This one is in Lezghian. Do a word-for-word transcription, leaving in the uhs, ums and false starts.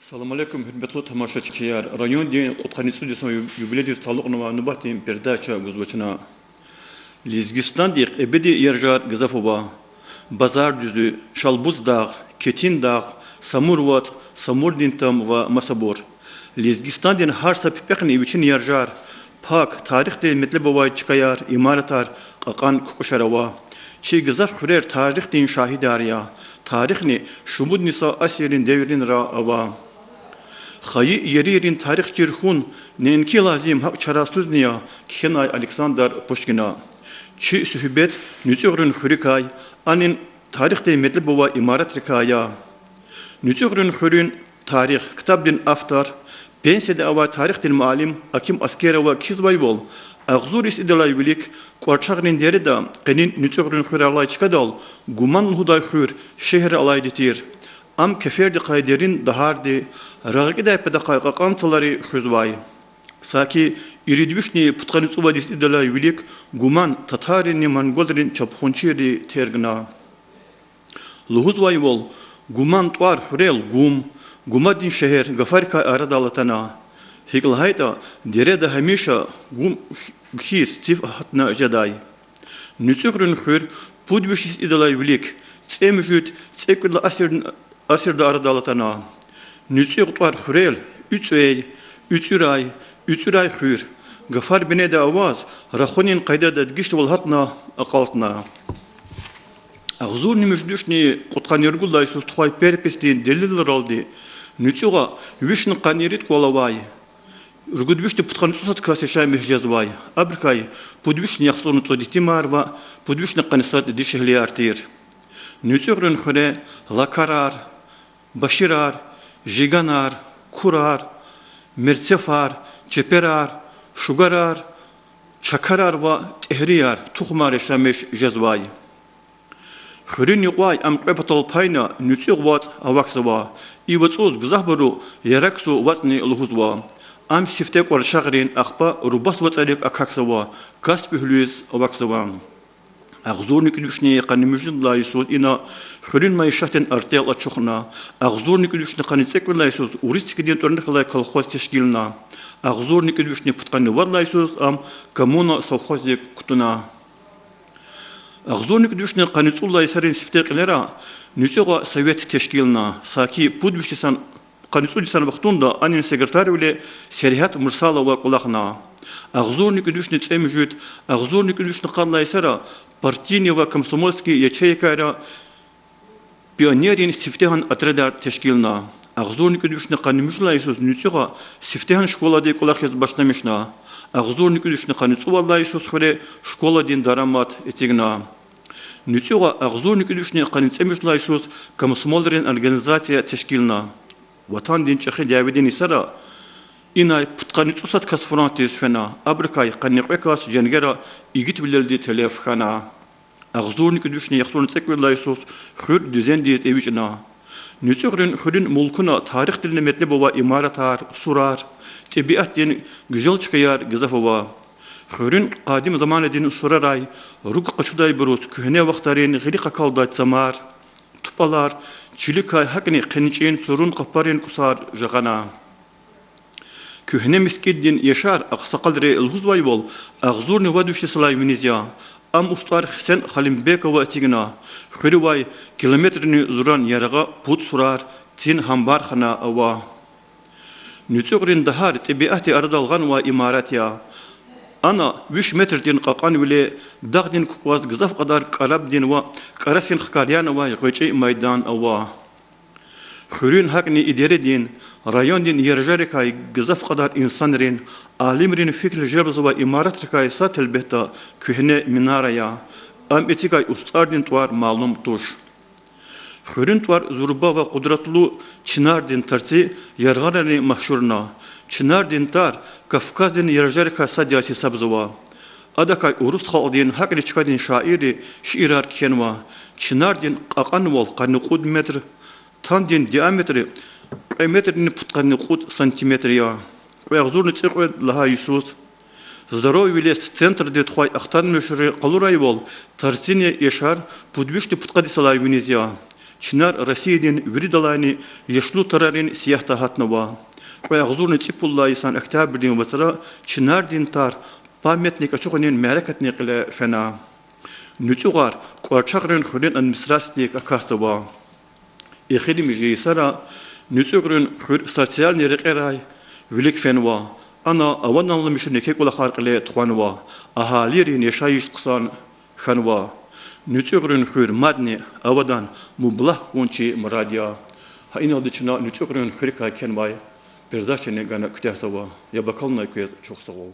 Салам алейкум, гьуьрметлу тамашачияр! Райондин кьудкъанни цӀуд йисан ю-, юбилейдиз талукьнавай нубатдин передача гузва чна. Лезгистандихъ эбеди яржар гзаф ава: Базардуьзуь, Шалбуз дагъ, Кетин дагъ, Самур вацӀ, Самурдин там ва масабур. Лезгистандин гьар са пипӀехъни вичин яржар, пак тарихдин метлеб авай чкаяр, имаратар, кьакьан кукӀушар ава. Чи гзаф хуьрер тарихдин шагьидар я. Тарихни шумудни са асиррин девиринра ава. Хайи ерийрин тарих чир хьун неинки лазим, гьакӀ чарасузни я, кхьенай Александр Пушкина. Чи суьгьбет НуьцӀуьгърин хуьруькай, анин тарихдин метлеб авай имаратрикай я. НуьцӀуьгърин хуьруьн тарих ктабдин автор, пенсияда авай тарихдин муаллим Аким Аскерова кхьизвайвал, агъзур йис идалай вилик КӀварчагърин дереда, къенин НуьцӀуьгърин хуьрерилай чкадал, Гуман лугьудай хуьр, шегьер алайди тир. Ам кефердихъай дерин дагьарди, рагъакӀидай патахъай кьакьан цлари хуьзвай. Саки ирид вишни пудкъанни цӀувад йис идалай вилик Гуман татарринни монголрин чапхунчийри тергна. Лугьузвайвал, Гуман тӀвар хуьрел гум, гумадин шегьер гафарикай арадал атана. ГьикӀ лагьайтӀа, дереда гьамиша гум хьиз циф гьатна жедай. НуьцӀуьгърин хуьр пуд виш йис идалай вилик цӀемуьжуьд-цӀекӀуьд лагьай асирда арадал атана. НуьцӀуьгъ тӀвар хуьрел УьцӀуьй, УьцӀуьрай, УьцӀуьрай хуьр гафар бинеда аваз, рахунин къайдада дегишвал гьатна акьалтна. Агъзурни муьжуьд вишни кьудкъанни ругуд лагьай йисуз тухвай переписдин делилралди, НуьцӀуьгъа вишни къанни ирид кӀвал авай, ругуд вишни пудкъанни цӀусад кас яшамиш жезвай, абурукай пуд вишни яхцӀурни цӀуд итимар ва пуд вишни къанни сад дишегьлияр тир. НуьцӀуьгърин хуьре лакарар, баширар, жиганар, курар, мерцефар, чеперар, шугарар, чакарар ва тӀегьрияр, тухумар яшамиш жезвай. Хуьруьн юкьвай ам кьве патал пайна НуьцӀуьгъ вацӀ авахьзава. И вацӀуз гзафбуру Яраксу вацӀни лугьузва. Ам сифте КӀварчагърин, ахпа Рубас вацӀарик акахьзава, Каспи гьуьлуьз авахьзава. Агъзурни кӀуьд вишни къанни муьжуьд лагьай йисуз ина хуьруьн майишатдин артел ачухна. Агъзурни кӀуьд вишни къанни цӀекӀуьд лагьай йисуз Урус цикӀедин тӀварунихъ галай колхоз тешкилна. Агъзурни кӀуьд вишни пудкъанни вад лагьай йисуз ам Коммуна совхоздик кутуна. Агъзурни кӀуьд вишни къанни цӀуд лагьай йисарин сифте кьилера НуьцӀуьгъа совет тешкилна. Саки пуд виш йисан, къанни цӀуд йисан вахтунда анин секретарвиле Сергьят Мурсалова кӀвалахна. Агъзурни кӀуьд вишни цӀемуьжуьд, агъзурни кӀуьд вишни къад лагьай йисара партийный ва комсомольский ячейкайра пионеррин сифтегьан отрядар тешкилна. Агъзурни кӀуьд вишни къанни муьжуьд лагьай йисуз НуьцӀуьгъа сифтегьан школади кӀвалахиз башламишна. Агъзурни кӀуьд вишни къанни цӀувад лагьай йисуз хуьре школадин дарамат эцигна. НуьцӀуьгъа агъзурни кӀуьд вишни къанни цӀемуьжуьд лагьай йисуз комсомолрин организация тешкилна. Ватандин ЧӀехи дяведин йисара инай пудкъанни цӀусад кас фронтдиз фена, абурукай къанни кьве кас женгера игитвилелди телеф хьана. Агъзурни кӀуьд вишни яхцӀурни цӀекӀуьд лагьай йисуз хуьр дуьзендиз эвичӀна. НуьцӀуьгърин хуьруьн мулкуна тарихдинни метлеб авай имаратар, сурар, тӀебиатдин гуьзел чкаяр гзаф ава. Хуьруьн къадим заманадин сурарай руг къачудайбуруз куьгьне вахтарин гъилик акалдай цамар, тупӀалар, чиликай гьакӀни хъенчӀин, цурун къапарин кӀусар жагъана. Куьгьне мискӀиндин яшар агъсакъалри лугьузвайвал, агъзурни вад виш йисалай виниз я. Ам устӀар Хисен Халимбекова эцигна. Хуьруьвай километрни зуран яргъа пуд сурар, цин гьамбархана ава. НуьцӀуьгърин дагьар тӀебиатди арадал гъанвай имарат я. Ана виш метрдин кьакьанвиле дагъдин кукӀваз гзаф кьадар кӀарабдин ва кӀарасин хкар янавай гъвечӀи майдан ава. Хуьруьн, гьакӀни и дередин, райондин яржарикай гзаф кьадар инсанрин, алимрин фикир желбзавай имаратрикай сад гьелбетда куьгьне минара я. Ам эцигай устӀардин тӀвар малум туш. Хуьруьн тӀвар зурба ва къудратлу чинардин тарци яргъарани машгьурна. Чинардин тӀвар Кавказдин яржарикай сад яз гьисабзава. Адакай урус халкьдин, гьакӀни чкадин шаирри шиирар кхьенва. Чинардин кьакьанвал къанни кьуд метр, тандин диаметр кьве метрни пудкъанни кьуд сантиметр я. Кьве агъзурни цӀикьвед лагьай йисуз Здоровьевилес центрди тухвай ахтанмишунри къалурайвал, тарцини яшар пуд вишни пудкъад йисалай виниз я. Чинар Россиядин виридалайни яшлу тарарин сиягьдай гьатнава. Кьве агъзурни цӀипуд лагьай йисан октябрдин вацра Чинардин тар памятник ачухунин мярекатни кьиле фена. НуцӀуьгъар КӀварчагърин хуьруьн администрациядик акатзава. Эхиримжи йисара НуцӀуьгърин хуьр социальный рекьерай вилик фенва. Ана аваданламишун еке кӀвалахар кьиле тухванва, агьалийрин яшайиш хъсан хьанва. НуцӀуьгърин хуьр мадни авадан мублагь хьун чи мурад я. Гьа иналди чна НуцӀуьгърин хуьруькай кхьенвай передачани гана куьтягьзава. Яб акалунай квез чухсагъул.